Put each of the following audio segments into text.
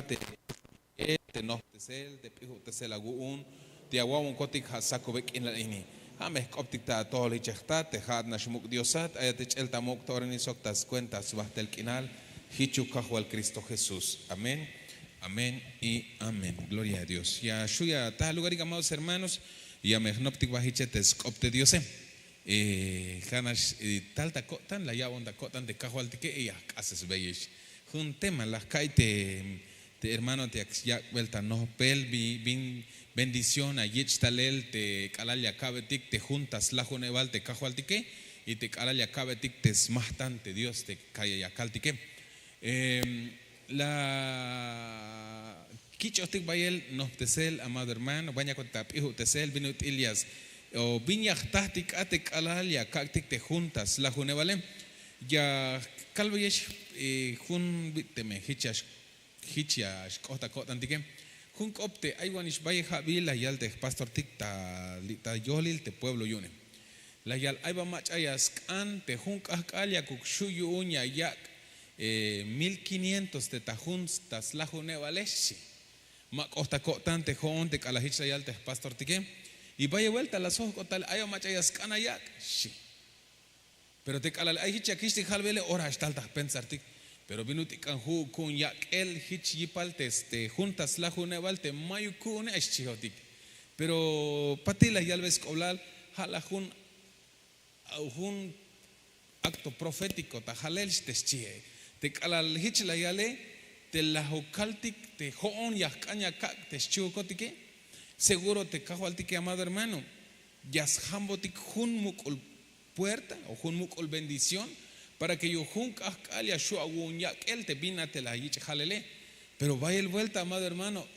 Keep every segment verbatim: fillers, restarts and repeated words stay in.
te, te nojptesel, te p'ijubtesel awu'un te awa'bonkotik ja' sakube k'inal ini. Ja' me jk'optik ta atojol jich e jtat te ja'at nax muk' diosat, ayat ch'el ta muk' ta ora ini sok ta skuenta sbajtel k'inal. Jichuk kajwal kristo jesús. Amén. Amén y amén. Gloria a dios. Ya xu' ya ta alugarik amados hermanos. Ya me jnoptik ba jich e te sk'op te diose. Ja' nax tal ta ko'tan la ya'bon ta ko'tan te kajwaltike y ya jk'asesbeyex. Jun tema la jka'iy te te hermano te yak yak'bel ta nojpel bin bendición ayich' talel te k'alal ya ka'betik te jun ta slajunebal te kajwaltike y te k'alal ya ka'betik te smajtan te dios te ya kaltike. La kich'ojtik bayel nojptesel amado hermano ban yakotik ta p'ijubtesel bin ut'il ya o bin ya jtajtik a te k'alal ya kak'tik te jun ta slajunebale. Ya kalbeyex jun bit' teme jich ya jich ya xk'oht ta ko'tantike. Jun k'op te ay wan ix bayel ja'bil la yal te jpastortik ta li' ta yohlil te pueblo yu'une. La yal ay ba mach'a ya sk'an te jun k'ahk'al yakuk xu' yu'un ya yak' mil kinientos te ta jun ta slajunebale xchi. Ma k'oht ta ko'tan te jo'on te k'alal jich la yal te jpastortike. Y bayel buelta la sjojk'ot tal ay ba mach'a ya sk'an ayak' xchi. Pero te k'alal ay jich ya kixtik jalbele ora xtal ta jpensartik. Pero bin ut'il k'an ju'uk ku'un yak'el jich yipal te jun ta slajunebal te mayuk ku'une ay xchihotik. Pero patil la yalbe sk'oblal ja' la jun jun akto profétiko ta jalel te xchihe. Te k'alal jich la yale te lajuk kaltik te jo'on ya jk'an ya kak' te xchihukotike. Seguro te kajwaltike amado hermano ya sjambotik jun muk'ul puerta o jun muk'ul bendición para ke yu'un jun k'ahk'al ya xu' awu'un yak'el te bin a te la yich' jalele. Pero bayel buelta amado hermano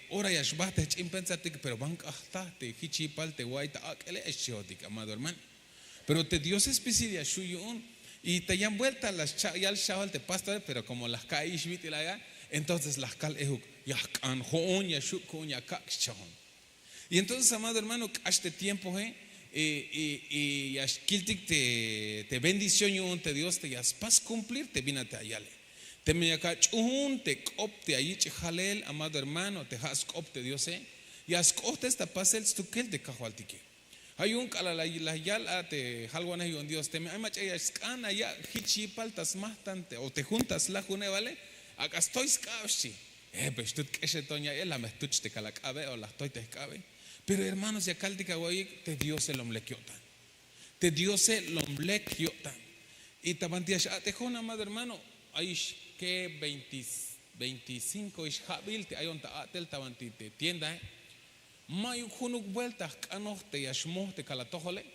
ora ya xbajtej ch'in pensartik pero ban k'ahtaj te jich yipal te wa'iy ta ak'ele ay xchihotik amado hermano. Pero te diose spisil ya xu' yu'un y ta yan buelta la xcha' yal xchahol te pastore pero komo la jka'iyix bit'il aya. Entonces la jkal ejuk ya jk'an jo'on ya xu' ku'un ya kak' xchahon. Y entonces amado hermano k'ax te tiempohe y ya xkiltik te bendición yu'un te dios te ya spas kumplir te bin a te ayale. Teme yak ach'uhun te k'op te ayich' jalel amado hermano te ja' sk'op te diose ya sk'ohtes ta pasel stukel te kajwaltike. Ja' yu'un k'alal la yal a te jalwanej yu'un dios teme ay mach'a ya sk'an aya' jich yipal ta smajtan o te jun ta slajunebale. Ak'a stoy sk'ab xchi. Pero xtut k'exel ton ya'yel la me jtuch te kal ak'abe o la jtoy te jk'abe. Pero hermanos ya kaltik awa'iyik te diose lom lek yo'tan. Te diose lom lek yo'tan. Y ta banti ya x'a'tejon amado hermano ay ix ke veinticinko ix ja'bil te ayon ta a'tel ta banti te tiendahe. Mayuk junuk buelta jk'anoj te ya xmoj te kal atojole.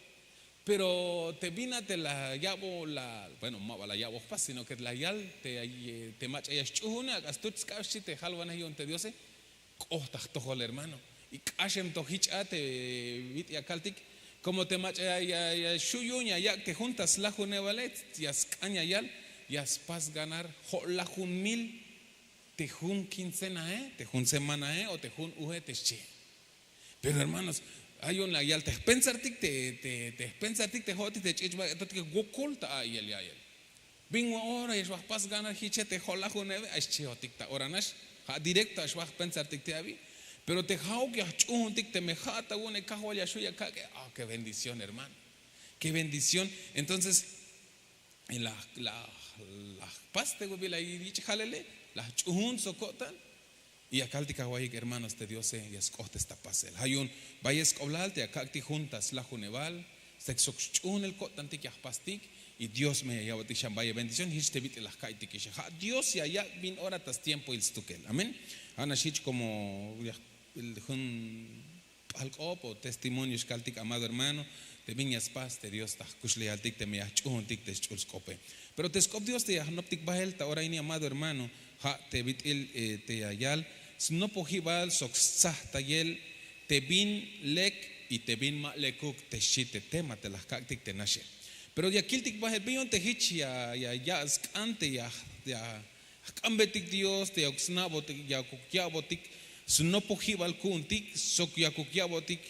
Pero te bin a te la ya'bo la bueno ma ba la ya'bo jpas sino ke la yal te mach'a ya xch'uhune ak'a stuch sk'ab xchi te jalwanej yu'un te diose. K'oht ta jtojol hermano. Y k'axem to jich a te bit'il ya kaltik komo te mach'a ya xu' yu'un ya yak' te jun ta slajunebale ya sk'an ya yal ya spas ganar jo'lajun mil te jun kincenahe te jun semanahe o te jun uhe te xchihe. Pero hermanos, ay yu'un la yal te jpensartik te jpensartik te jo'otik te ch'ich'bak'etotike wokol ta a'iyel ya'iyel. Bin wa ora ya xba jpas ganar jiche te jo'lajunebe ay xchihotik ta ora nax. Ja' direkto ya xba jpensartik te abi. Pero te ja'uk ya jch'uhuntik teme ja'at awu'une kajwal ya xu' ya kak'e. Ke bendición hermano. Ke bendición. Entonces la jpas te wobil la yich' jalele la jch'uhun sok ko'tan. Y ya kaltik awa'iyik hermanos te diose ya sk'ohtes ta pasel ja' yu'un bayel sk'oblal te ya kak'tik jun ta slajunebal. Sok xch'uhunel ko'tantik ya jpastik. Y dios me ya ya'botik xan bayel bendición jich te bit'il la jka'iytikixe ja' dios ya yak' bin ora ta stiempohil stukel amén. Ja' nax jich komo ya jun p'alk'op o testimonio xkaltik amado hermano. Te bin ya spas te dios ta jkuxlejaltik teme ya jch'uhuntik te sch'ul sk'ope. Pero te sk'op dios te ya jnoptik bahel ta ora ini amado hermano ja' te bit'il te ya yal snopojibal sok stzajtayel te bin lek y te bin ma lekuk te xchi te tema te la jkak'tik te naxe. Pero ya kiltik bahel bin yu'un te jich ya ya' sk'an te ya jk'ambetik dios te yakuk sna'botik yakuk ya'botik snopojibal ku'untik sok yakuk ya'botik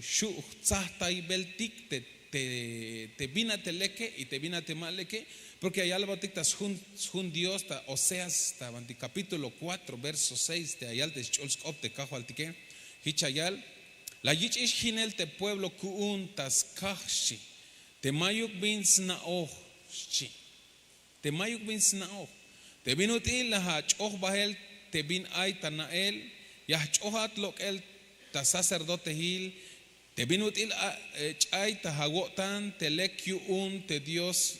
xu' jtzajtaybeltik te te bin a te leke y te bin a te ma leke. Porke ya yalbotik ta sjun dios ta oseas ta banti kapítulo kuatro verso seis te ya yal te sch'ul sk'op te kajwaltike. Jich ya yal: la yich'ix jinel te pueblo ku'un ta skaj xchi, te mayuk bin sna'oj xchi. Te mayuk bin sna'oj. Te bin ut'il la ach'oj bahel te bin ay ta na'el, ya jch'ojat lok'el ta sacerdotehil. Te bin ut'il ch'ay ta awo'tan te lek yu'un te dios.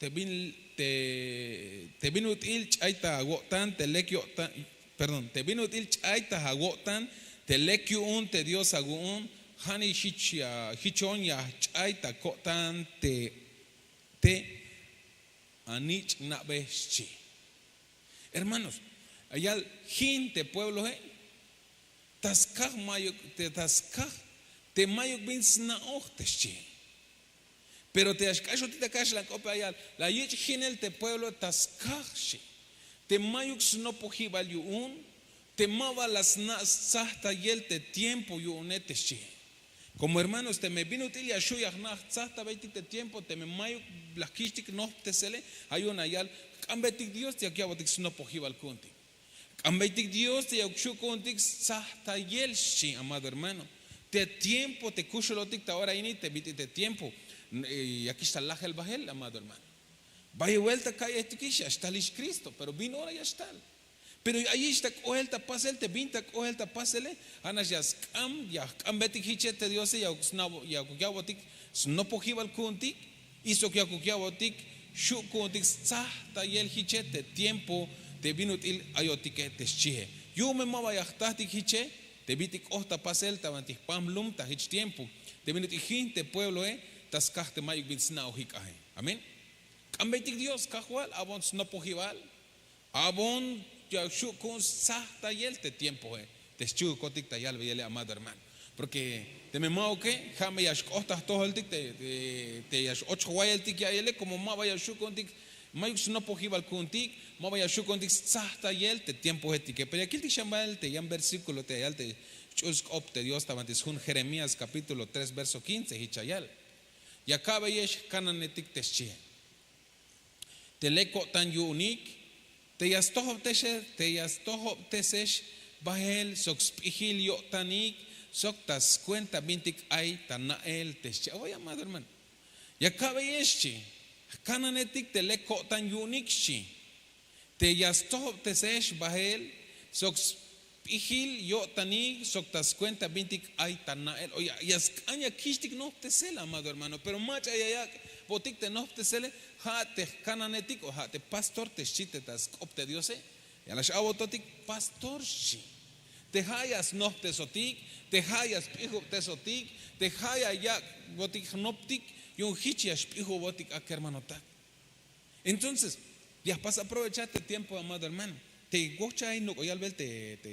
Te bin te te bin ut'il ch'ay ta awo'tan te lek yo'tan. Perdón, te bin ut'il ch'ay ta awo'tan te lek yu'un te dios awu'un. Jani jich ya jichon ya jch'ay ta ko'tan te te anich' na'be xchi. Hermanos, ayal jin te puebloe ta skaj mayuk te ta skaj te mayuk bin sna'oj te xchi. Pero te ya xk'axotik ta kaxlan k'ope ayal la yich' jinel te pueblo ta skaj xchi, te mayuk snopojibal yu'un, te ma ba la sna' stsajtayel te tiempo yu'une te xchi. Komo hermanos teme bin ut'il ya xu' ya jna' jtsajtabeytik te tiempo teme mayuk la jkich'tik nojptesele, ja' yu'un la yal jk'ambeytik dios te yak ya'botik snopojibal ku'untik. Jk'ambeytik dios te yak xu' ku'untik stsajtayel xchi amado hermano. Te tiempo te kuxulotik ta ora ini te bit'il te tiempo ya kix ta lajel bahel amado hermano. Bayel buelta ka'yejtikix ya xtalix kristo pero bin ora ya xtal. Pero ayix ta k'ohel ta pasel te bin ta k'ohel ta pasele. Ja' nax ya sk'am ya jk'ambetik jiche te diose ya kuk ya'botik snopojibal ku'untik. Y sok ya kuk ya'botik xu' ku'untik stsajtayel jiche te tiempo te bin ut'il ayotike te xchihe. Yu'un me ma ba ya jtajtik jiche te bit'il k'oht ta pasel ta banti jpam lum ta jich tiempo te bin ut'il jin te puebloe ta skaj te mayuk bin sna'ojik aje. Amén. K'ambeytik dios kajwal abon snopojibal. Abon ya xu' ku'un stsajtayel te tiempoe te xchihukotik ta yalbeyele amado hermano. Porke teme ma'uke ja' me ya xk'oht ta jtojoltik te ya x'och jwayeltik ya'iyele komo ma ba ya xu' ku'untik mayuk snopojibal ku'untik, ma ba ya xu' ku'untik stsajtayel te tiempoetike pero ya kiltik xan bahel te yan versíkulo te ya yal te xch'ul sk'op te dios ta banti sjun jeremías kapítulo tres verso kince jich ya yal: ya ka'beyex jkananetik te xchihe, te lek ko'tan yu'unik, te ya stojobtesex bahel sok sp'ijil yo'tanik sok ta skuenta bintik ay ta na'el te xchi. Away amado hermano, ya ka'beyex xchi, jkananetik te lek ko'tan yu'unik xchi, te ya stojobtesex bahel sok sp'ijil yo'tanik sok ta skuenta bintik ay ta na'el. O ya sk'an ya kich'tik nojptesel amado hermano pero mach'a ya yak'botik te nojptesele. Ja' te jkananetik o ja' te pastor te xchi te ta sk'op te diose. Ya la x'a'bototik pastor xchi, te ja' ya snojptesotik, te ja' ya sp'ijubtesotik, te ja' ya yak'botik jnoptik. Yu'un jich ya xp'ijubotik a kermanotak. Entonces ya jpas aprovechar te tiempo amado hermano, te wohchaj ay nuk'o yalbel te te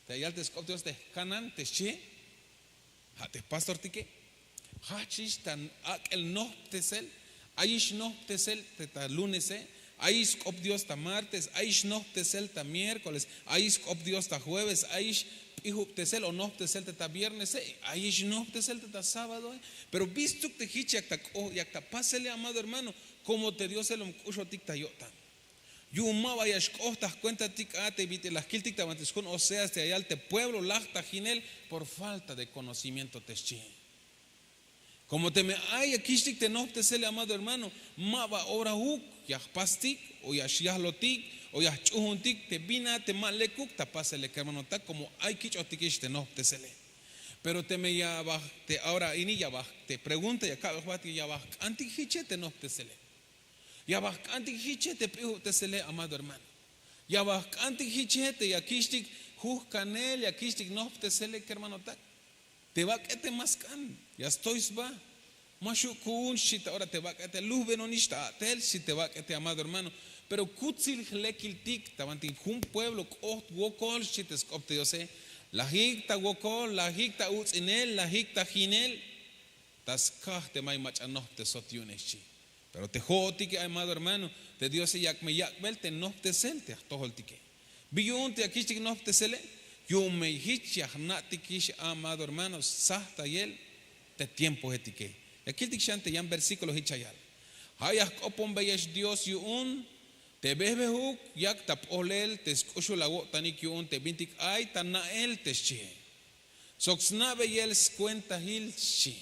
te yal te sk'op dios te jkanan te xchihe, ja' te jpastortike. Jajch'ix ta ak'el nojptesel. Ayix nojptesel te ta lunese, ayix sk'op dios ta martes, ayix nojptesel ta miércoles, ayix sk'op dios ta jueves, ayix p'ijubtesel o nojptesel te ta viernese, ayix nojptesel te ta sábadoe. Pero bistuk te jich yak ta k'o yak ta pasele amado hermano, komo te diose lom k'uxotik ta yo'tan. Yu'un ma ba ya xk'oht ta jkuentatik a te bit'il la jkiltik ta banti sjun oseas te ya yal te pueblo laj ta jinel por falta de konocimiento te xchihe. Komo teme ay ya kich'tik te nojptesele amado hermano, ma ba orahuk ya jpastik o ya xyahlotik o ya jch'uhuntik te bin a te ma lekuk ta pasele kermanotak komo ay kich'otikix te nojptesele. Pero teme ya ba te ora ini ya ba te pregunta ya ka'be jbahtik ya ba jk'antik jiche te nojptesele. Ya ba jk'antik jiche te p'ijubtesele amado hermano. Ya ba jk'antik jiche te ya kich'tik juj kanel ya kich'tik nojptesele kermanotak. Te bak'e te ma sk'an, ya stoy sba. Ma xu' ku'un xchi ta ora te bak'e te lujbenonix ta a'tel xchi te bak'e te amado hermano. Pero kutsil jlekiltik ta banti jun pueblo k'oht wokol xchi te sk'op te diose. Lajik ta wokol, lajik ta uts'inel, lajik ta jinel, ta skaj te may mach'a nojptesot yu'une xchi. Pero te jo'otike amado hermano, te diose yak me yak'bel te nojptesel te jtojoltike. Bi yu'un te ya kich'tik nojptesele? Yu'un me jich ya jna'tikix amado hermano stsajtayel te tiempohetike. Ya kiltik xan te yan versíkulo hich ayal. Ha' ya jk'oponbeyex dios yu'un te behbejuk yak ta p'ohlel te sk'uxul awo'tanik yu'un te bintik ay ta na'el te xchihe. Sok sna'beyel skuentahil xchi.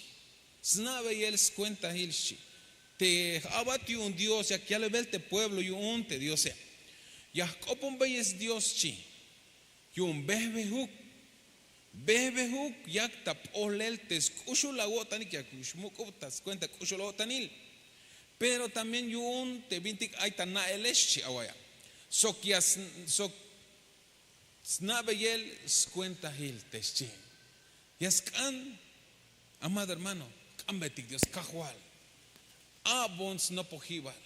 Sna'beyel skuentahil xchi. Te j'abat yu'un dios yak yalbel te pueblo yu'un te diose. Ya jk'oponbeyes dios xchi. Yu'un behbejuk behbejuk yak ta p'ohlel te sk'uxul awo'tanik yak xmuk'ub ta skuenta k'uxul o'tanil. Pero también yu'un te bintik ay ta na'elex xchi awaya. Sok ya sok sna'beyel skuentahil te xchi. Ya sk'an amado hermano, k'ambetik dios kajwal. A'bon snopojibal.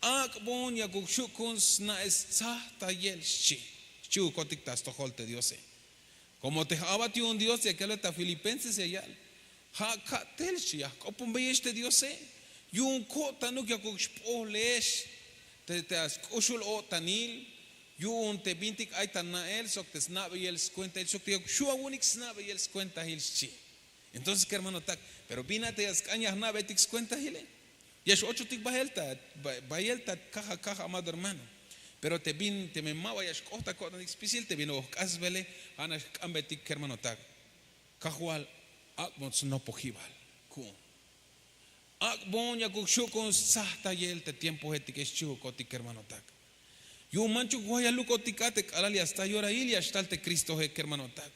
Ak'bon yakuk xhu' ku'un sna'el stzajtayel xchi. Xchihukotik ta stojol te diose. Komo te j'abat yu'un dios ya kalbe ta filipenses ya yal. Ja' ka'tel xchi ya jk'oponbeyex te diose. Yu'un ko'tanuk yakuk xp'ohlex te sk'uxul o'tanil yu'un te bintik ay ta na'el sok te sna'beyel skuentahil sok te yakuk xhu' awu'unik sna'beyel skuentahil xchi. Entonces kermanotak, pero bin a te ya sk'an ya jna'beytik skuentahile? Ya x'ochotik bahel ta bahel ta kaja kaja amado hermano. Pero te bin teme ma ba ya xk'oht ta ko'tantik spisil te bin oj k'asbele. Ha nax jk'ambeytik kermanotak. Kajwal, ak'bon snopojibal ku'un. Ak'bon yakuk xhu' ku'un stzajtayel te tiempohetike xchihukotik kermanotak. Yu'un manchuk wayal lukotik a te k'alal ya sta yorahil ya xtal te kristohe kermanotak.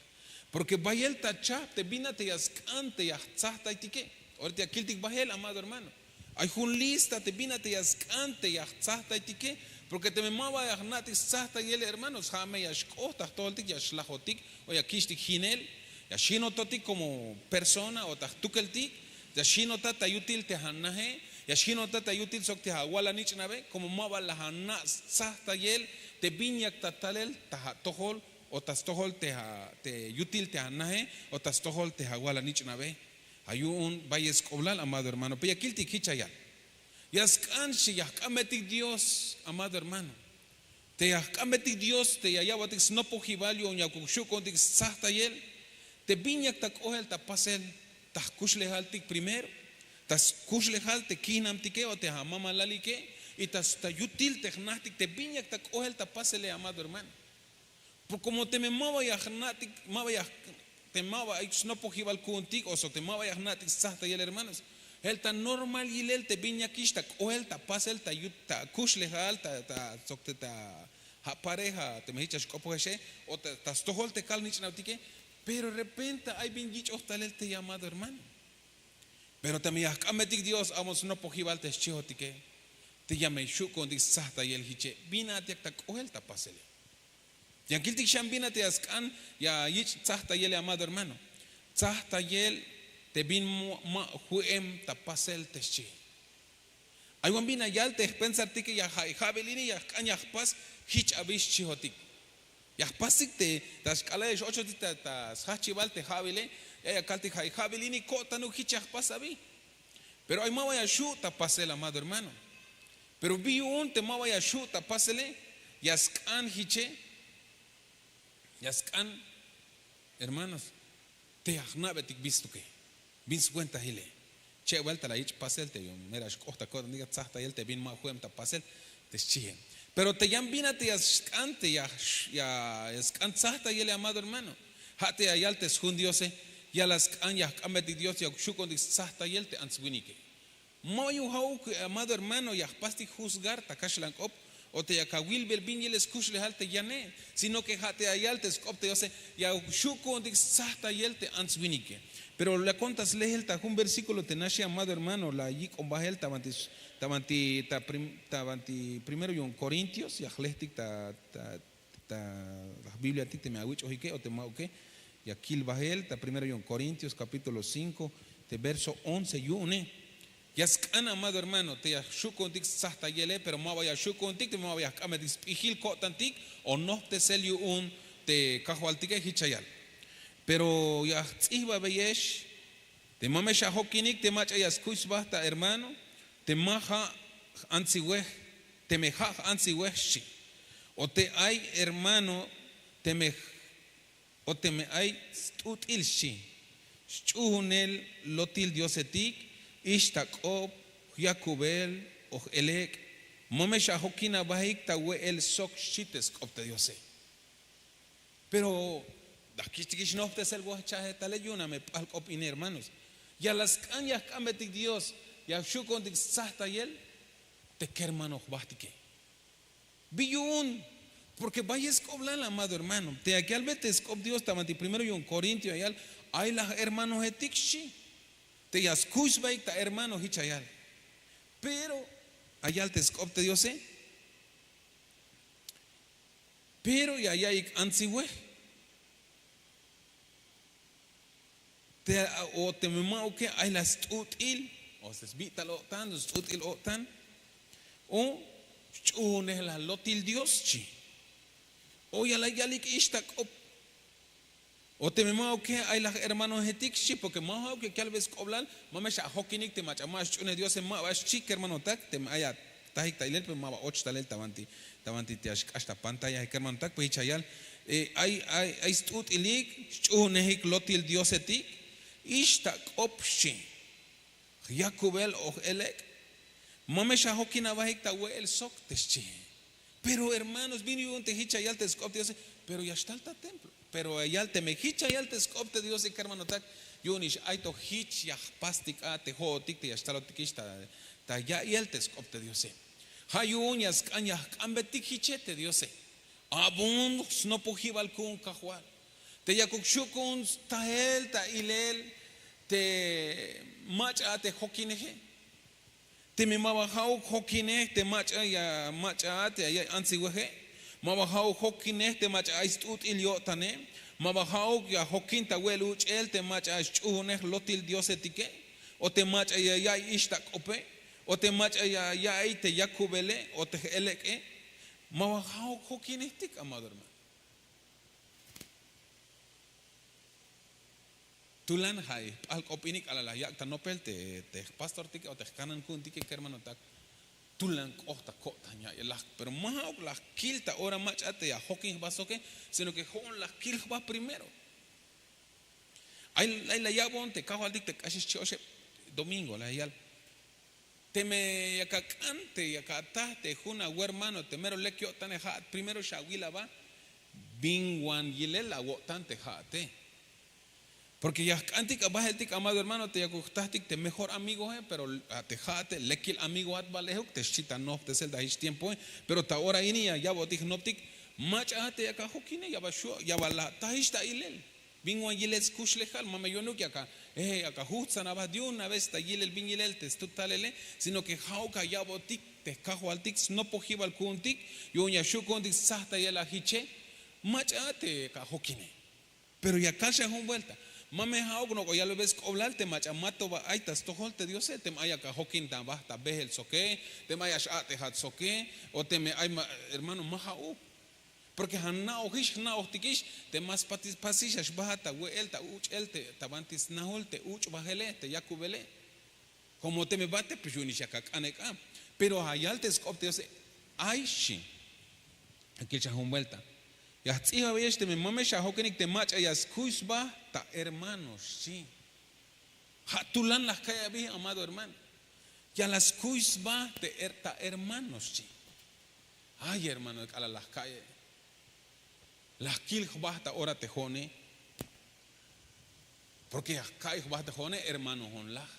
Porke bayel ta chahp te bin a te ya sk'an te ya jtzajtaytike. Orita ya kiltik bahel amado hermano. Ay jun lista te bin a te ya sk'an te ya jtzajtaytike. Porke teme ma ba ya jna'tik stzajtayel hermanos ha me ya xk'oht ta jtojoltik ya xlajotik o ya kixtik jinel. Ya xjinototik komo persona o ta jtukeltik. Ya xjinotat ta yutil te anahe. Ya xjinotat ta yutil sok te awal anich'nabe komo ma ba la ana' stzajtayel te bin yak ta talel ta atojol o ta stojol te yutil te anahe o ta stojol te awal anich'nabe. Ha yu'un bayel sk'oblal amado hermano pero ya kiltik hich ayal. Ya sk'an xchi ya jk'ambetik dios amado hermano. Te ya jk'ambetik dios te ya ya'botik snopojibal yu'un yakuk xhu' ku'untik stzajtayel. Te bin yak ta k'ohel ta pasel ta jkuxlejaltik primero ta skuxlejal te kihnamtike o te amamalalike y ta yutil te jnahtik te bin yak ta k'ohel ta pasele amado hermano. Porke komo teme ma ba ya jna'tik ma ba ya te ma ba ay snopojibal ku'untik o sok te ma ba ya jna'tik stzajtayel hermanos. Jel ta normal yilel te bin yakix ta k'ohel ta pasel ta yut ta kuxlejal ta sok te ta ha' pareja teme hich ya xk'opojexe o ta stojol te kal nich'nabtike. Pero repente ay bin yich'oj talel te llamado hermano. Pero teme ya jk'ambetik dios a'bon snopojibal te xchihotike te ya me xhu' ku'untik stzajtayel hiche bin a te yak ta k'ohel ta pasele. Ya kiltik xan bin a te ya sk'an ya yich' tzajtayel llamado hermano. Tzajtayel te bin ma' ju'em ta pasel te xchi. Ay wan bin a yal te jpensartike ya ja'i ja'bil ini ya jk'an ya jpas. Hich abi xchihotik ya jpastik te ta xk'alal ya x'ochotik ta sjahchibal te ja'bile. Ya ya kaltik ja'i ja'bil ini ko'tanuk hich ya jpas abi. Pero ay ma ba ya xhu' ta pasel amado hermano. Pero bi yu'un te ma ba ya xhu' ta pasele ya sk'an hiche. Ya sk'an hermanos te ya jna'betik bin stuke bin swentahile. Che' buelta la yich' pasel te yu'un mera xk'oht ta ko'tantik ya tzajtayel te bin ma' ju'em ta pasel te xchihe. Pero te yan bin a te ya sk'an te ya sk'an tzajtayele amado hermano. Ha te ya yal te sjun diose ya la sk'an ya jk'ambetik dios ya xhu' ku'untik stzajtayel te ants winike. Ma ba yu'un ha'uk amado hermano ya jpastik juzgar ta kaxlan k'op o te yak awilbel bin yilel skuxlejal te yane. Sino ke ha te ya yal te sk'op te diose ya xhu' ku'untik stzajtayel te ants winike. Pero la konta slehel ta jun versíkulo te naxe amado hermano la yik'on bahel ta banti ta banti primero yu'un korintios ya jlehtik ta ta jbibliatik teme awich'ojike o te ma'uke. Ya kil bahel ta primero yu'un korintios kapítulo cinko te verso once yu'une. Ya sk'an amado hermano te ya xhu' ku'untik stzajtayele pero ma ba ya xhu' ku'untik teme ma ba ya jk'ambetik sp'ijil ko'tantik o nohptesel yu'un te kajwaltike hich ya yal. Pero ya jtz'ihbabeyex te ma me xajokinik te mach'a ya skuy sba ta hermano te ma ja' j'antsiwej. Teme ja' j'antsiwej xchi. O te ay hermano teme o teme ay st'ut'il xchi. Sch'uhunel lotil diosetik, ixta k'op, jyakubel, o j'elek', ma me xajokin abahik ta we'el sok xchi te sk'op te diose. Pero la jkich'tikix nohptesel wajchaje talel yu'un a me p'alk'op ini hermanos. Ya la sk'an ya jk'anbetik dios, ya xu' ku'untik stsajtayel te kermano jbahtike. Bi yu'un? Porke bayel sk'oblal amado hermano te ya yalbe te sk'op dios ta banti primero yu'un korintio ya yal, ay laj hermanojetik xchi. Te ya skuy sbahik ta hermano hich ya yal. Pero ya yal te sk'op te diose, pero ya yaiyik antsiwej. Te o teme ma'uke ay la st'ut'il, o sbi'tal o'tan st'ut'il o'tan, o sch'uhunej la lotil dios xchi. O ya la yalik ixta k'op. O teme ma'uke ay laj hermanojetik xchi porke ma ja'uk ya kalbe sk'oblal, ma me xajokinik te mach'a ma xch'uhunej diose ma ba xchi kermanotak teme ay atajik ta ilel pero ma ba och talel ta banti, ta banti te ya xk'ax ta pantalla kermanotak pues hich ya yal. Ay ay ay st'ut'ilik, sch'uhunejik lotil diosetik, ixta k'op xchi, jyakubel o j'elek', ma me xajokin abahik ta we'el sok te xchi. Pero hermanos bin yu'un te hich ya yal te sk'op te diose? Pero ya xtal ta templo. Pero ya yal teme hich ya yal te sk'op te diose kermanotak, yu'unix ay to hich ya jpastik a te ho'otik te ya xtalotikix ta ya'iyel te sk'op te diose. Ha yu'un ya sk'an ya jk'anbetik hiche te diose. Abon snopojibal ku'un kajwal te yakuk xu' ku'un stajel ta ilel te mach'a a te jokineje. Teme ma ba ha'uk jokinej te mach'a ya mach'a a te ya ya'iy antsiweje, ma ba ha'uk jokinej te mach'a ay st'ut'il yo'tane, ma ba ha'uk ya jokin ta we'el uch'el te mach'a ay sch'uhunej lotil diosetike, o te mach'a ya ya'iy ixta k'ope, o te mach'a ya ya'iy te yakubele o te j'elek'e. Ma ba ha'uk jokinejtik amado hermano. Tulan ja' jp'alk'op ini k'alal la yak' ta nopel te jpastortike o te jkanan ku'untike kermanotak. Tulan k'oht ta ko'tan ya'iyel laj, pero ma ja'uk la jkil ta ora mach'a te ya jokin jba soke, sino ke jo'on la jkil jba primero. Ay la ya'bon te kajwaltik te k'axix chi' oxeb domingo la yal. Teme yak ak'an te yak ataj te jun awermano te mero lek yo'tane ha'at primero xawil aba bin wan yilel awo'tan te ha'ate. Porke ya jk'antik abaheltik amado hermano te yakuk jtajtik te mejor amigohe pero a te ha'ate lekil amigohat balehuk te xchi ta nohptesel ta hich tiempohe. Pero ta ora ini ya ya'botik jnoptik, mach'a a te yak ajokine ya ba xu' ya ba la atajix ta ilel. Bin wan yilel skuxlejal ma me yu'unuk yak ajujtzan aba de una vez ta yilel bin yilel te stut talele, sino ke ja'uk aya'botik te jkajwaltik snopojibal ku'untik yu'un ya xu' ku'untik stsajtayel ajiche. Mach'a te yak ajokine. Pero ya kal xa jun buelta, ma me ja'uk nok'o yalbebel sk'oblal te mach'a ma to ba ay ta stojol te diose teme ay yak ajokin ta ba ta behel soke, teme ay ax a'tejat soke, o teme ay hermano ma ja'uk. Porke ja' na'ojix jna'ojtikix te ma spasix ax bahat ta we'el ta uch'el ta banti snahul te uch' bajele te yakubele. Komo teme bate pues yu'unix yak ak'an ek'a. Pero ja' yal te sk'op te diose, ay xchi. Akil xa jun buelta, ya jtz'ijbabeyex teme ma me xajokinik te mach'a ya skuy sba ta hermano xchi. Ja' tulan la jka'iy abi amado hermano. Ya la skuy sba ta hermano xchi. Ay hermano k'alal la jka'ye, la jkil jba ta ora te jo'one. Porke ya jka'iy jba te jo'one hermano jo'on laj.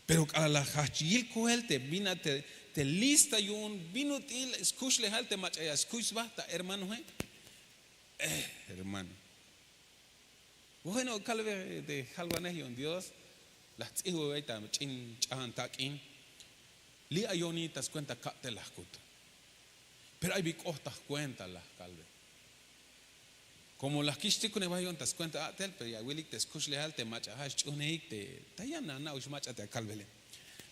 Pero k'alal la jajch yil koel te bin a te lista yu'un bin ut'il skuxlejal te mach'a ya skuy sba ta hermanoje. Hermano, bueno kalbe te jalwanej yu'un dios, la jtz'ijbebey ta ch'in ch'ajan tak'in. Li' ayoni ta skuenta ka'tel la jkut. Pero ay bi k'oht ta jkuenta la jkalbe. Komo la jkixtik ku'un eba yu'un ta skuenta a'tel pero ya wilik te skuxlejal te mach'a ja' sch'uhunejik te ta yan ana'ox mach'a te akalbele.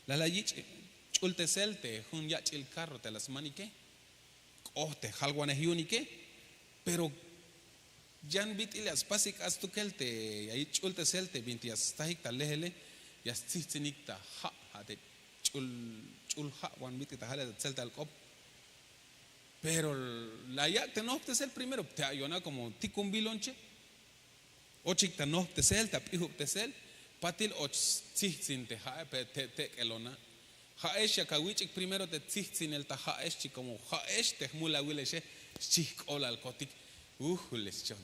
La la yich' ch'ultesel te jun yach'il karro te la smanike. K'oht te jalwanej yu'unike. Pero yan bit'il ya spasik a stukel te ya yich' ch'ultesel te bintik ya stajik ta lejele, ya stsijtzinik ta ha' ha' te ch'ul ha' wan bit'il ta hale ta tzeltal k'op. Pero la yak' te nohptesel primero te ayon a komo tikunbilon che. Ochik ta nohptesel, ta p'ijubtesel, patil och tsijtzin te ha'e, pero te' tek'el ona'. Ha'ex yak awich'ik primero te tsijtzinel ta ha'ex, chi komo ha'ex te jmulawilexe, xchijk'olalkotik. Ujule xchon.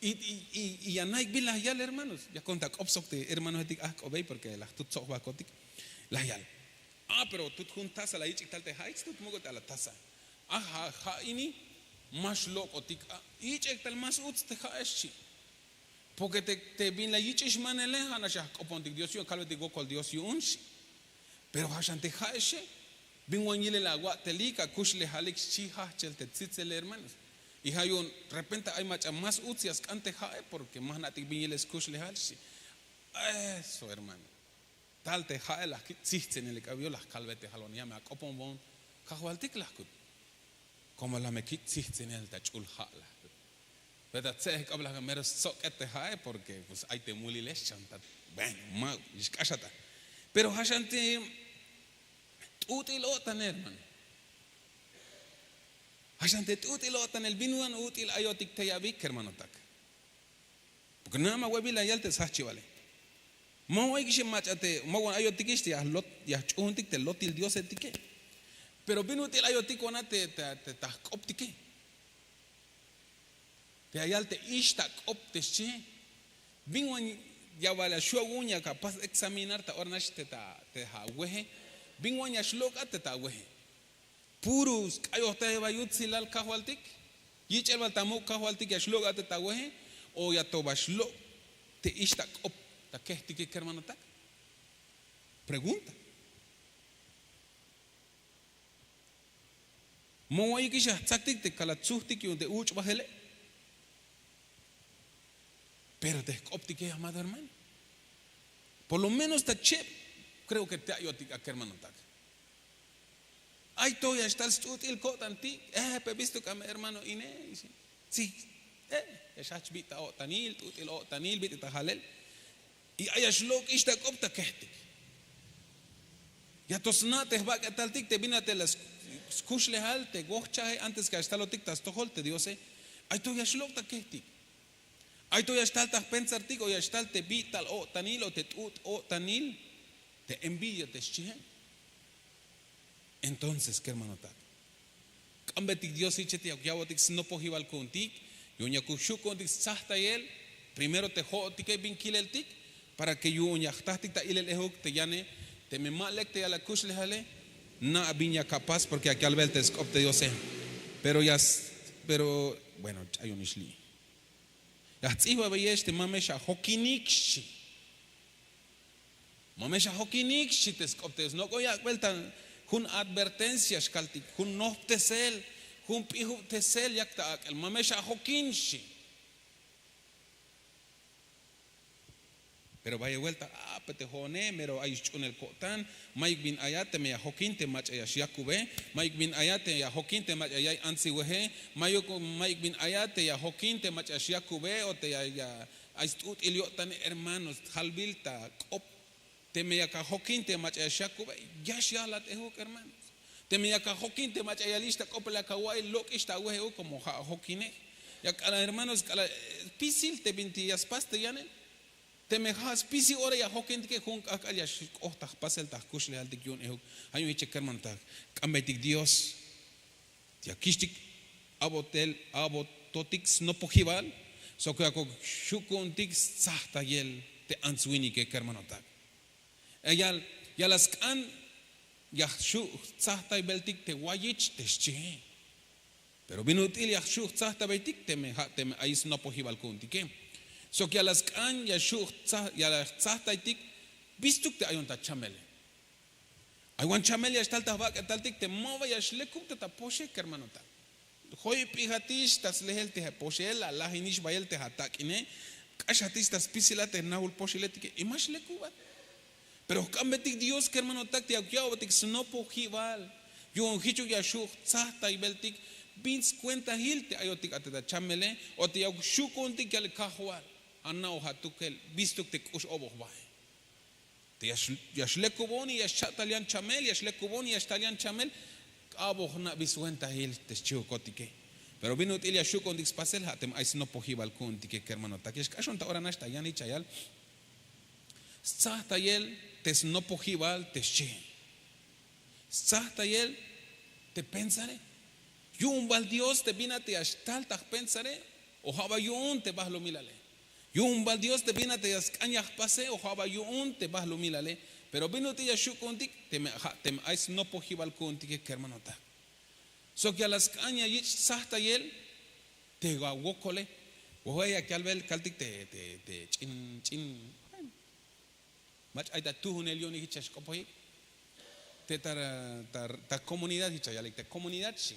Y ya naik bin la yal, hermanos, ya konta k'op sok te hermanoetik ahk'obey porke la jtut tzojbakotik. La yal, ah, pero tut jun taza la yich'ik tal te ha'ex, tut muk'ot a la taza. Ah, ha' ini ma xlok'otik a, yich'ek tal más uts te ha'ex, xchi. Porke te bin la yich'ix manele ha nax ya jk'opontik dios yu'un, kalbetik wokol dios yu'un, xchi. Pero ha xan te ha'exe, bin wan yilel awa'telik, akuxlejalik, xchi hahchel te tzitzel, hermanos. Y ha yu'un repente ay mach'a más uts ya sk'an te ha'e porke ma jna'tik bin yilel skuxlejal, xchi. Eso, hermano. Tal te ha'e la jkich' tsijtzinel, k'abio la jkalbe te jalon, ya me ak'oponbon kajwaltik, la jkut. Komo la me kich' tsijtzinel ta ch'ul ha' la jkut. Pero ta tze'ej k'ab la jkut, mero stzok'et te ha'e porke pues ay te mulilex, xchon ta. Bueno, ma xk'axat a. Pero ha xan te t'ut'il o'tanel, hermano. Ha xan te t'ut'il o'tanel, bin wan ut'il ayotik tey abi, kermanotak. Porke nada más webil la yal te sjahchibale. Ma wan ayikix mach'a te, ma wan ayotikix te ya jch'uhuntik te lotil diosetike. Pero bin ut'il ayotik wan a te ta jk'optike. Te ya yal te ix ta k'op te xchihe. Bin wan ya bal ya xu' awu'un yak apas examinar ta ora nax te ta awehe. Bin wan ya xlok' a te ta awehe. Puro sk'ayojtayej ba yutsilal kajwaltik. Yich'el bal ta muk' kajwaltik ya xlok' a te ta awehe, o ya to ba xlok' te ix ta k'op ta kejtike, kermanotak. Pregunta. Ma wayikix ya jtzaktik te kala tzujtik yu'un te uch' bajele. Pero te jk'optike, amado hermano, por lo menos ta cheb, kreo ke te ayotik a, kermanotak. Ay to ya xtal st'ut'il ko'tantik, eh, pe bistuk a me hermano ine, tzi, eh, ya xjahch bit'il ta o'tanil, t'ut'il o'tanil, bit'il ta jalel. Y ay ya xlok' ix ta k'op ta kejtik. Ya to sna' te jbak'etaltik te bin a te la skuxlejal te wojchaje antes ke ya xtalotik ta stojol te diose. Ay to ya xlok' ta kejtik. Ay to ya xtal ta jpensartik o ya xtal te bit'il o'tanil o te t'ut' o'tanil, te envidia te xchihe. Entonces kermanotak, k'ambetik dios hich te yak ya'botik snopojibal ku'untik, yu'un yakuk xu' ku'untik stzajtayel primero te ho'otike bin kileltik, para ke yu'un ya jtajtik ta ilel ehuk te yane. Teme ma lek te yal akuxlejale, na' bin yak apas porke yak yalbel te sk'op te diose. Pero ya pero, bueno, ch'ayonix li'. Ya jtz'ijbabeyex te ma me xajokinik, xchi. Ma me xajokinik, xchi te sk'op te dios. Nok'o yak'bel ta jun advertencia xkaltik, jun nohptesel, jun p'ijubtesel yak ta ak'el, ma me xajokin, xchi. Pero bayel buelta, ape te ho'one mero ay sch'uhunel ko'tan. Mayuk bin ayat teme ya jokin te mach'a ya xyakube. Mayuk bin ayat te ya jokin te mach'a ya ay antsiweje. Mayuk mayuk bin ayat te ya jokin te mach'a ya xyakube o te ya ay st'ut'il yo'tane. Hermanos, jalbil ta k'op. Teme yak ajokin te mach'a ya xyakube, ya xyahlat ehuk, hermanos. Teme yak ajokin te mach'a ya yalix ta k'opel yak awa'iy, lok'ix ta aweje ehuk komo ja' ajokinej. Ya k'alal hermanos, k'alal spisil te bintik ya spas te yanel. Teme ja' spisil ora ya jokintike, jun k'ahk'al ya xk'oht ta jpasel ta jkuxlejaltik yu'un ehuk. Ja' yu'un hiche kermanotak, k'ambeytik dios. Ya kixtik a'botel a'bototik snopojibal sok yakuk xu' ku'untik stzajtayel te ants-winike, kermanotak. Ya la sk'an ya xu' jtzajtaybeltik te wayich te xchihe. Pero bin ut'il ya xu' jtzajtaybeltik? Teme ja' teme ay snopojibal ku'untike. Sok ya la sk'an ya xu' ya la jtzajtaytik bistuk te ayon ta chamele. Ay wan chamel ya xtal ta jbak'etaltik te ma ba ya xlekub te ta poxe, kermanotak. Joyp'ijatix ta slejel te poxel, alajinix bayel te atak'ine. K'axatix ta spisil a te jnajul poxeletike y ma xlekubat. Pero jk'ambetik dios, kermanotak, te ya ya'botik snopojibal. Yu'un jichuk ya xu' jtzajtaybeltik bin skuentajil te ayotik a te ta chamele o te ya xu' ku'untik yal, kajwal, ana'oj atukel bistuk te k'ux oboj bae. Te ya xlekubon y ya xcha'tal yan chamel, ya xlekubon y ya xtal yan chamel. K'aboj jna'bey swentail te xchihukotike. Pero bin ut'il ya xuk'untik spasel ha' teme ay snopojibal ku'untike kermanotak ya xk'axon ta ora nax ta yan hich ayal. Stzajtayel te snopojibal te xchi. Stzajtayel te pensare. Yu'un bal dios te bin a te ya xtal ta jpensare? O ha' bal yu'un te bahlumilale? Yu'un bal dios te bin a te ya sk'an ya jpase o ha' bal yu'un te bahlumilale? Pero bin ut'il ya xuk'untik teme ay snopojibal ku'untike kermanotak. Sok ya la sk'an ya yich' stzajtayel te awokole. Wojwe' yak yalbel kaltik te ch'in ch'in. Mach ay ta tuhunel yu'un hich ya xk'opojik te ta komunidad hich ya yalik te komunidad xchi.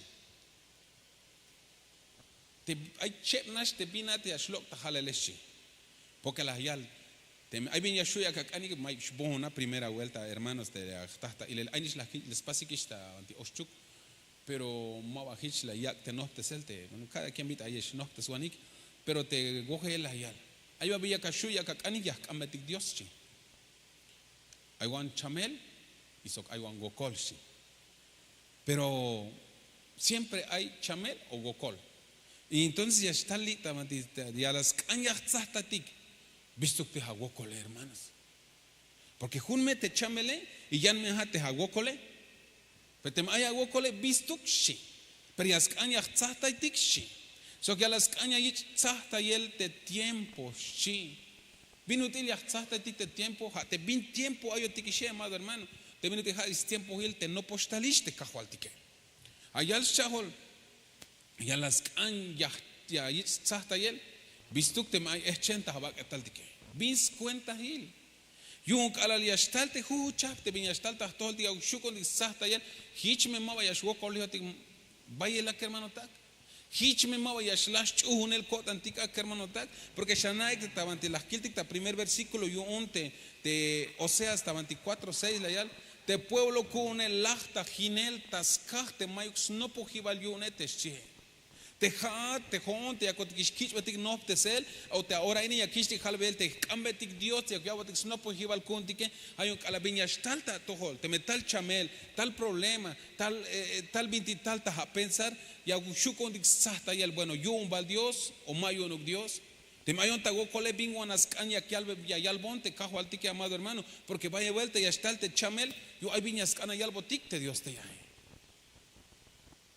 Te ay cheb nax te bin a te ya xlok' ta halele xchi. Porke la yal teme ay bin ya xu' yak ak'anik may xbohon a primera buelta hermanos te ya jtaj ta ilel ay nix la spasik ix ta banti oxchuk. Pero ma ba hich la yak' te nohptesel te kada kien bit'il ayex nohpteswanik. Pero te wojel la yal ay ba bin yak axu' yak ak'anik ya jk'ambetik dios xchi. Ay wan chamel y sok ay wan wokol xchi. Pero siempre ay chamel o wokol. Y entonces ya xtal li' ta banti ya la sk'an ya jtzajtatik. Bistuk te awokole hermanos. Porke jun me te chamele y yan me ha' te awokole. Pero teme ay awokole bistuk xchi. Pero ya sk'an ya jtzajtaytik xchi. Sok ya la sk'an ya yich' tzajtayel te tiempo xchi. Bin ut'il ya jtzajtaytik te tiempo ha' te bin tiempo ayotik ixe amado hermano. Te bin ut'il ha' stiempohil te nopoxtalix te kajwaltike. Ayal scha'jol ya la sk'an ya yich' stzajtayel. Bistuk teme ay ehchen ta jbak'etaltike bin skuentahil. Yu'un k'alal ya xtal te jujuchahp te bin ya xtal ta jtojoltik ya xuk'untik stzajtayel. Hich me ma ba ya xwokolijotik. Bayel a kermanotak. Hich me ma ba ya xlaj sch'uhunel ko'tantik a kermanotak. Porke xana'ik te ta banti la jkiltik ta primer versíkulo yu'un te oseas ta banti kuatro seis la yal te pueblo ku'une laj ta jinel ta skaj te mayuk snopojibal yu'une te xchihe. Te ha'at te ho'on te yakotik ix kich'betik nohptesel o te ahora ini ya kich'tik halbeyel te jk'ambetik dios te yak ya'botik snopojibal ku'untike. Ha' yu'un k'alal bin ya xtal ta atojol teme tal chamel, tal problema, tal bintik tal ta apensar ya xuk'untik stzajtayel bueno yu'un bal dios o ma yu'unuk dios. Teme ayon ta wokole bin wan a sk'an ya yalbon te kajwaltike amado hermano. Porke bayel buelta ya xtal te chamel yu'un ay bin ya sk'an a yalbotik te dios te yahe.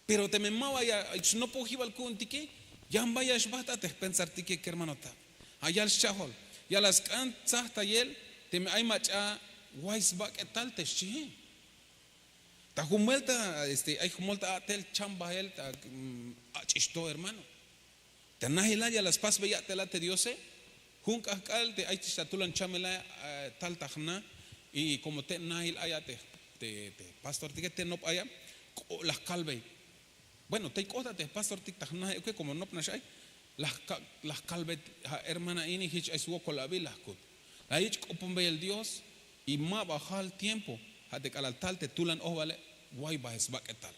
Pero teme ma ba ya snopojibal ku'untike yan ba ya xbajt a te jpensartike kermanotak. Ha' yal scha'jol ya la sk'an tzajtayel teme ay mach'a way sbak'etal te xchihe. Ta jun buelta ay jmol ta a'tel cham bahel ta ach'ix to hermano. Te nahilal ya la spasbey ya'tel a te diose. Jun k'ahk'al te ay tix ta tulan chamel a tal ta jna. Y komo te nahil ay a te pastortike te nop ay a la jkalbey. Bueno tey k'oht a te jpastortik ta jna euke komo nop nax ay. La jkalbey. Ha' hermana ini hich ay swokol abi la jkut. La yich' k'oponbeyel dios. Y ma ba jal tiempo ha' te k'alal tal te tulan ohbale way bahel sbak'etal.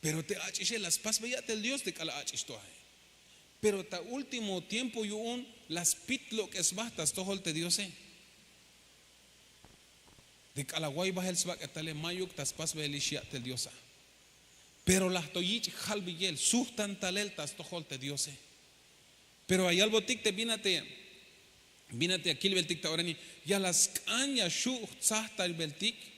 Pero te ach'ixe la spasbey ya'tel dios te k'alal ach'ix to ahe. Pero ta último tiempo yu'un la spit lok'esba ta stojol te diose. Te k'alal way bahel sbak'etale mayuk ta spasbeyelix ya'tel dios a. Pero la jto yich' jalbiyel sujtan talel ta stojol te diose. Pero ayalbotik te bin a te bin a te ya kilbeltik ta ora ini ya la sk'an ya xu' jtzajtaybeltik.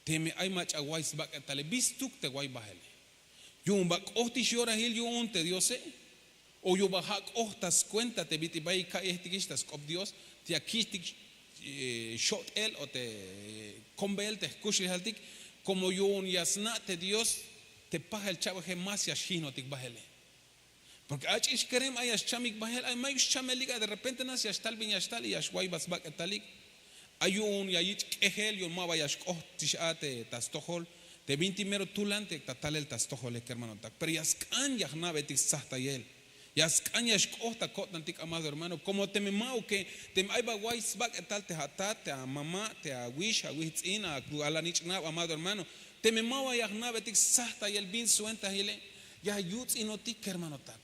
Teme ay mach'a way sbak'etale bistuk te way bahele. Yu'un ba k'ohtix yorahil yu'un te diose. O yu'un ba ha' k'oht ta skuenta te bit'il bay ka'yejtikix ta sk'op dios te ya kich'tik xo'tel o te kombeel te jkuxlejaltik. Komo yu'un ya sna' te dios te pajel cha'beje más ya xjihnotik bahele. Porke ach'ix kerem ay ya xchamik bahel ay mayuk xchamelik a derrepente nax ya xtal bin ya xtal y ya xway ba sbak'etalik. Ay yu'un ya yich' k'ejel yu'un ma ba ya xk'ohtix a te ta stojol te bintik mero tulan te ta talel ta stojole kermanotak pero ya sk'an ya jna'betik stzajtayel. Ya sk'an ya xk'oht ta ko'tantik amado hermano komo teme ma'uke teme ay ba way sbak'etal te atat te amama' te awix awihtz'in ak'alal nich' nab amado hermano. Teme ma ba ya jna'betik stzajtayel bin swentahile ya yutz'inotik kermanotak.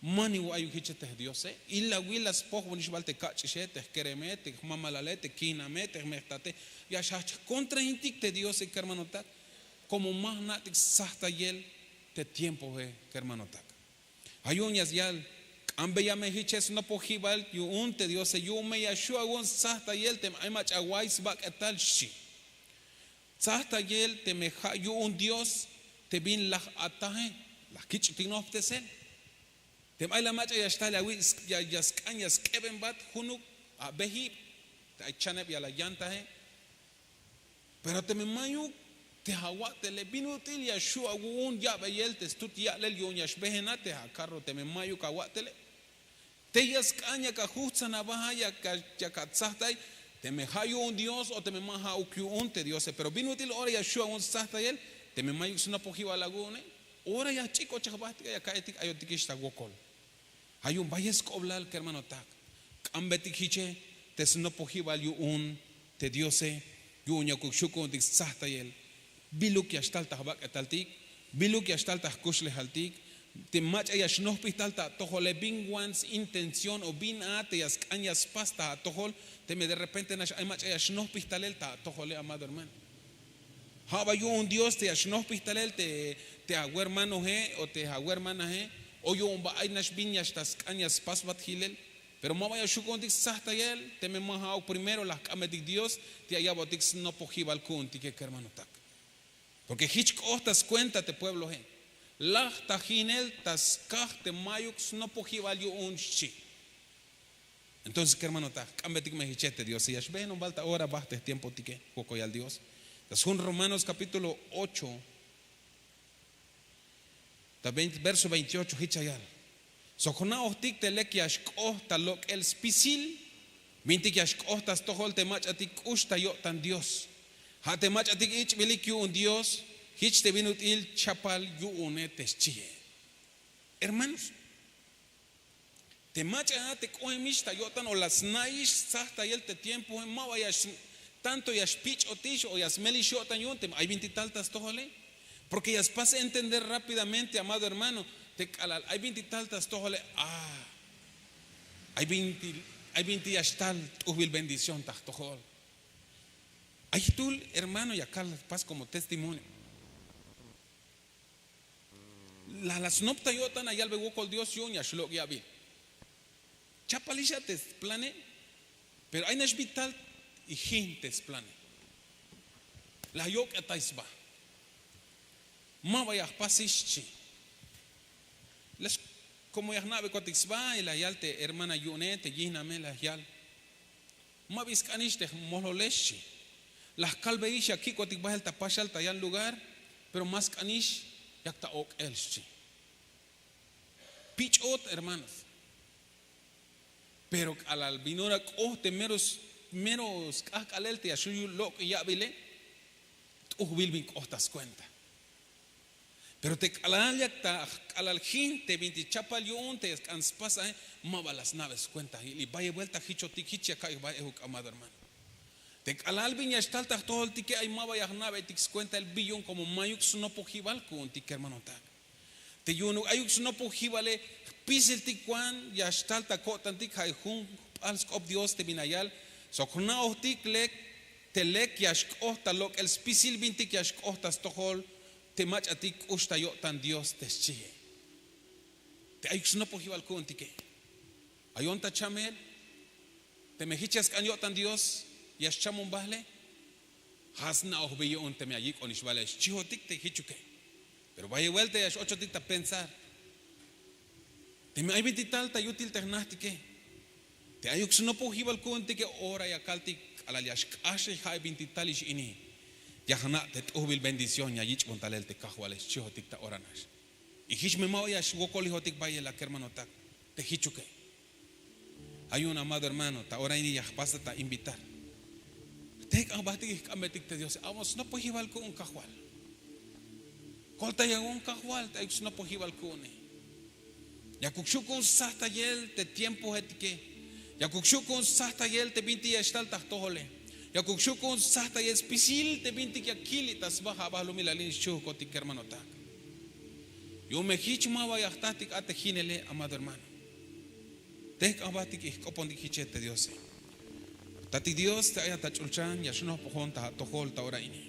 Maniw ayuk hiche te jdiose. Ilawil la spojbonix bal te kach'ixe te jkereme te jmamalale te kihname te jmejtate. Ya xjajch jkontrahintik te diose kermanotak. Komo ma jna'tik stsajtayel te tiempoe, kermanotak. Ja' yu'un ya yal: k'ambeya me jiche snopojibal yu'un te Diose, yu'un me ya xju' awu'un stsajtayel teme ay mach'a awa'iy sbak'etal, xchi. Stsajtayel teme ja' yu'un Dios te bin laj ataje, la jkich'tik nojptesel. Teme ay la mach'a ya xtal ya wi', ya sk'an ya sk'ebenbat junuk abejib te ay chaneb ya la yantaje. Pero teme mayuk te awa'tele, bin ut'il ya xju' awu'un ya'beyel te stut ya'lel yu'un ya xbejenat te akarro teme mayuk awa'tele? Te ya sk'an yak ajujtsjan aba, yak atsajtay teme ja' yu'un Dios o teme ma ja'uk yu'un te Diose. Pero bin ut'il ora ya xju' awu'un stsajtayel teme mayuk snopojibal awu'une? Ora ya jch'ik'ochaj jbajtik, ya ka'ytik, ayotikix ta wokol. Ja' yu'un bayel sk'oblal, kermanotak. K'ambetik jiche te snopojibal yu'un te Diose, yu'un yakuk xju' ku'untik stsajtayel. Biluk ya xtal ta jbak'etaltik, biluk ya xtal ta jkuxlejaltik, te mach'a ya xnojpij tal ta atojole, bin wan sintención o bin a te ya sk'an ya spas ta atojol, teme de repente nax ay mach'a ya xnojpij talel ta atojole, amado hermano. Ja' ba yu'un Dios te ya xnojpij talel te, te awermanoje o te awermanaje, o yu'un ba ay nax bin ya xtal sk'an ya spasbat jilel. Pero ma ba ya xju' ku'untik stsajtayel teme ma ja'uk primero la jk'ambetik Dios te ya ya'botik snopojibal ku'untike, kermanotak. Porque jich k'ot ta skuenta te puebloe. Laj ta jinel ta skaj te mayuk snopojibal yu'un, xchi. Entonces, kermanotak, k'ambetik me jiche te Diose, ya xbejenombal ta ora, bajt te jtiempotike, wokol yal Dios. Ta sjun Romanos capítulo ocho, ta veinte, verso veintiocho, jich ya yal: Sok jna'ojtik te lek ya xk'oht ta lok'el spisil bintik ya xk'oht ta stojol te mach'atik k'ux ta yo'tan Dios, ja' te mach'atik ich'bilik yu'un Dios, jich te bin ut'il chapal yu'une, te xchie. Hermanos, te mach'a te k'oemix ta yo'tan o la sna'ix stsajtayel te tiempoe, ma ba ya x-, tanto ya xpich'otix o ya smelix yo'tan yu'un teme ay bintik tal ta stojole. Porque ya spas entender rápidamente, amado hermano, te k'alal ay bintik tal ta stojole, ah, ay bintik, ay bintik ya xtal t'ujbil bendición ta jtojol. Ay jtul, hermano, ya kal pas como testimonio. La, la snop ta yo'tan, la yalbe wokol Dios yu'un ya xlok' ya'bil. Chapalix a te splane, pero ay nax bi tal y jin te splane. La yok'etay sba. Ma ba ya jpasix, xchi. La x-, como ya jna'bekotik sba y la yal te hermana yu'une, te yijname, la yal: Ma bi sk'anix te jmolole, xchi. La jkalbeyix ya kik'otik bael ta paxal ta yan lugar, pero ma sk'anix, yak ta ok'el, xchi. Pich'ot, hermanos. Pero k'alal bin ora k'oht te mero s-, mero sk'ajk'alel te ya xju' lok' ya'bile, t'ujbil bin k'oht ta skuenta. Pero te k'alal yak ta k'alal jin te bintik chapal yu'un te ya sk'an spas ae, ma ba la sna'be skuenta. Y bayel buelta jichotik, jich ya ka'y jba ejuk, amado hermano. Te k'alal bin ya xtal ta jtojoltike, ay ma ba ya jna'betik skuentail bi yu'un, como mayuk snopojibal ku'untik, kermanotak. Te yu'unuk ayuk snopojibale, jpisiltik wan ya xtal ta ko'tantik, ja' jun jp'al sk'op Dios te bin la yal: Sok jna'ojtik lek, te lek ya xk'oht ta lok'el spisil bintik ya xk'oht ta stojol te mach'atik k'ux ta yo'tan Dios, te xchie. Te ayuk snopojibal ku'untike. Ayon ta chamel, teme jich ya sk'an yo'tan Dios, ya xchamon bajle, ja' sna'oj bi yu'un teme ya yik'onix bale, xchijotik te jichuke. Pero bayel buelta ya x-ochotik ta pensar. Teme ay bintik tal ta yutil te jnajtike, te ayuk snopojibal ku'untike, ora ya kaltik k'alal ya xk'axej ja' bintik talix ini, ya jna' te t'ujbil bendición ya yich'bon talel te Kajwale, xchijotik ta ora nax. Y jich me ma ba ya xwokolijotik bayel a kermanotak, te jichuke. Ay un amado hermano, ta ora ini ya jpasat ta invitar. Jtejk'an jbatik y jk'ambetik te Diose, a'bon snopojibal ku'un Kajwal. Koltayawon Kajwal te ayuk snopojibal ku'une. Yakuk xju' ku'un stsajtayel te tiempoetike. Yakuk xju' ku'un stsajtayel te bintik ya xtal ta jtojole. Yakuk xju' ku'un stsajtayel spisil te bintik ya kili' ta sba ja' balumilal ini xchijotik kermanotak. Yu'un me jich ma ba ya jtatik a te jinele, amado hermano. Tejk'an jbatik y jk'opontik jiche te Diose. Tatik Dios, te ayat ta ch'ulchan ya xnojpojon ta atojol ta ora ini.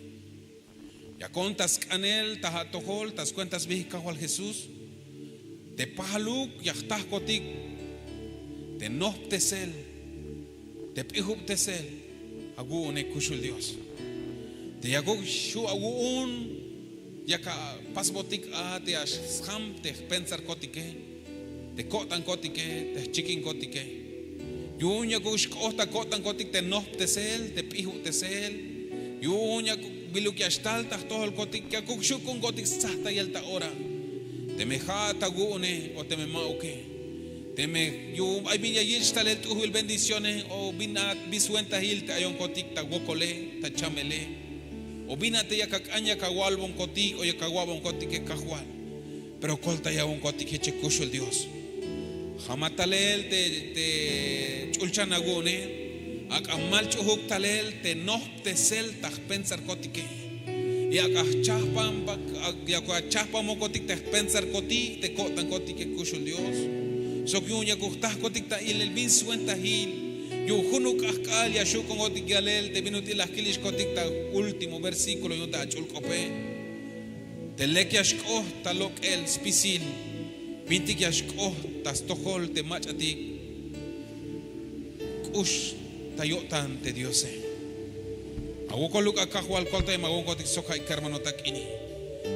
Yakon ta sk'anel ta atojol ta skuenta sbijik Kajwal Jesús, te pajaluk ya jtajkotik te nojptesel, te p'ijubtesel awu'une kuxul Dios. Te yakuk xju' awu'un, yak apasbotik a te ya sjam te jpentsarkotike, te ko'tankotike, te jchikinkotike. Yu'un yakuk xk'oht ta ko'tankotik te nojptesel, te p'ijubtesel. Yu'un yakuk biluk ya xtal ta jtojolkotik, yakuk xju' ku'unkotik stsajtayel ta ora. Teme ja'at awu'une o teme ma'uke. Teme yu'un ay bin ya yich' talel t'ujbil bendiciones, o bin a bi swentajil te ayonkotik ta wokole, ta chamele. O bin a te yak ak'an yak awalbonkotik o yak awa'bonkotike Kajwal. Pero koltayawonkotik jich kuxul Dios. Jama talel te, te ch'ulchan awu'une, ak'a mal ch'ujuk talel te nojptesel ta jpentsarkotike. Y ak'a jchajpan, yakuk achajpanbokotik te jpentsarkotik, te ko'tankotike kuxul Dios. Sok yu'un yakuk jtajkotik ta ilel bin swentajil. Yu'un junuk k'ajk'al ya xju' ku'unkotik yalel te bin ut'il la jkilixkotik ta último versículo yu'un ta ach'ul k'ope. Te lek ya xk'oht ta lok'el spisil, bintik ya xk'oht ta stojol te mach'atik k'ux ta yo'tan te Diose. Awokoluk a Kajwal, koltayem awu'unkotik sok ja'ik kermanotak ini.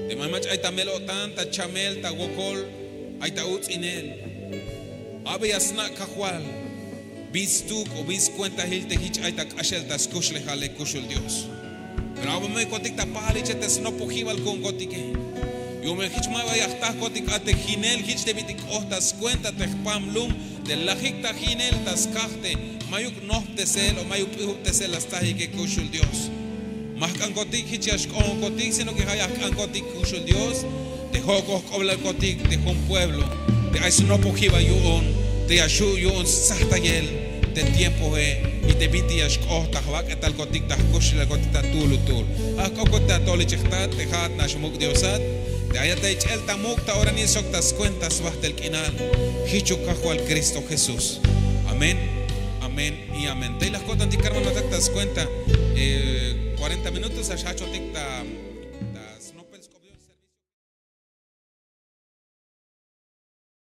Teme mach'a ay ta mel-o'tan, ta chamel, ta wokol, ay ta uts'inel, a'beya sna' Kajwal bin stuk o bin skuentajil te jich ay ta k'axel ta skuxlejale kuxul Dios. Pero a'bemeyotik ta pajal jich te snopojibal ku'unkotike. Yu'un me jich maba ya jtajkotik a te jinel jich te bit'il k'oht ta skuenta te jpam lum te lajik ta jinel ta skaj te mayuk nojptesel o mayuk p'ijubtesel la stsajike kuxul Dios. Ma jk'ankotik jich ya xk'ojonkotik, sino que ja' ya jk'ankotik kuxul Dios te jo'ok ojk'oblalkotik te jun pueblo te ay snopojibal yu'un, te ya xju' yu'un stsajtayel te tiempoe. Y te bintik ya xk'oht ta jbak'etalkotik, ta jkuxlejalkotik ta tuul utul. Ajk'okotik ta atool ich jtat te ja'at nax muk' Diosat, te ayat ta ich'el ta muk' ta oranil sok ta skuenta sbajtel k'inal. Jichuk Kajwal Cristo Jesús. Amén, amén y amén. Tey la jko'tantik kermanotak ta skuenta, eh, cuarenta minutos, ya xjachotik ta